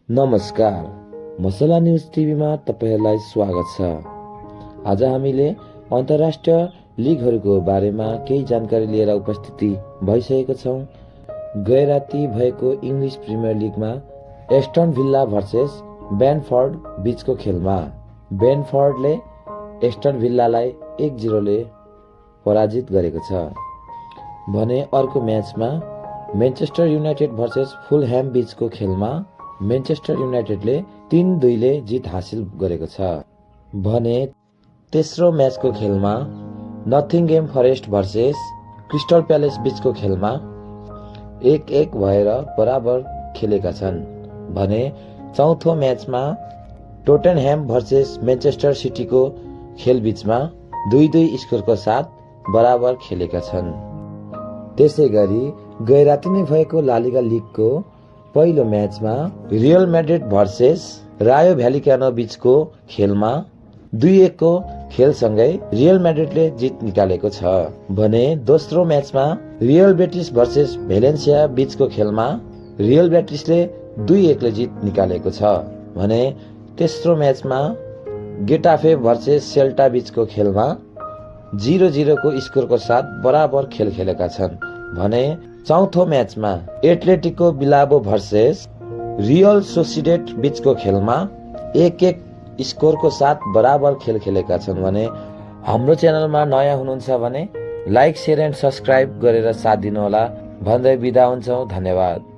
नमस्कार, मसला न्युज टिभीमा तपाईहरुलाई स्वागत छ। आज हामीले अन्तर्राष्ट्रिय लिगहरूको बारेमा केही जानकारी लिएर उपस्थिति भइसकेका छौं। गए राति भएको इङ्ग्लिस प्रिमियर लिगमा एस्टन भिल्ला भर्सेस बेनफोर्ड बीचको खेलमा बेनफोर्डले एस्टन भिल्लालाई 1-0 ले पराजित गरेको छ भने अर्को म्याचमा मैनचेस्टर युनाइटेड भर्सेस फुलह्याम बीचको खेलमा मैनचेस्टर युनाइटेडले 3-2 ले जित हासिल गरेको छ भने तेस्रो म्याचको खेलमा नथिङगेम फरेस्ट भर्सेस क्रिस्टल प्यालेस बीचको खेलमा 1-1 भएर बराबर खेलेका छन् भने चौथो म्याचमा टोटेनह्याम भर्सेस मैनचेस्टर सिटीको खेल बीचमा 2-2 स्कोरको साथ बराबर खेलेका छन्। त्यसैगरी गैराती नै भएको ला लिगा लिगको पहिलो म्याचमा रियल मैड्रिड भर्सेस रायो भ्यालिकानो बीचको खेलमा 2-1 को खेलसँगै रियल मैड्रिडले जित निकालेको छ भने दोस्रो म्याचमा रियल बेटिस भर्सेस भेलेन्सिया बीचको खेलमा रियल बेटिसले 2-1 ले जित निकालेको छ भने तेस्रो म्याचमा गेटाफे भर्सेस सेल्टा बीचको खेलमा 0-0 को स्कोरको साथ बराबर खेल खेलेका छन् भने चौथो म्याचमा एटलेटिको बिलाबो भर्सेस रियल सोसिडेड बीचको खेलमा 1-1 स्कोरको साथ बराबर खेल खेलेका छन् भने हाम्रो च्यानलमा नयाँ हुनुहुन्छ भने लाइक, शेयर एन्ड सब्स्क्राइब गरेर साथ दिनुहोला भन्दै बिदा हुन्छौं। धन्यवाद।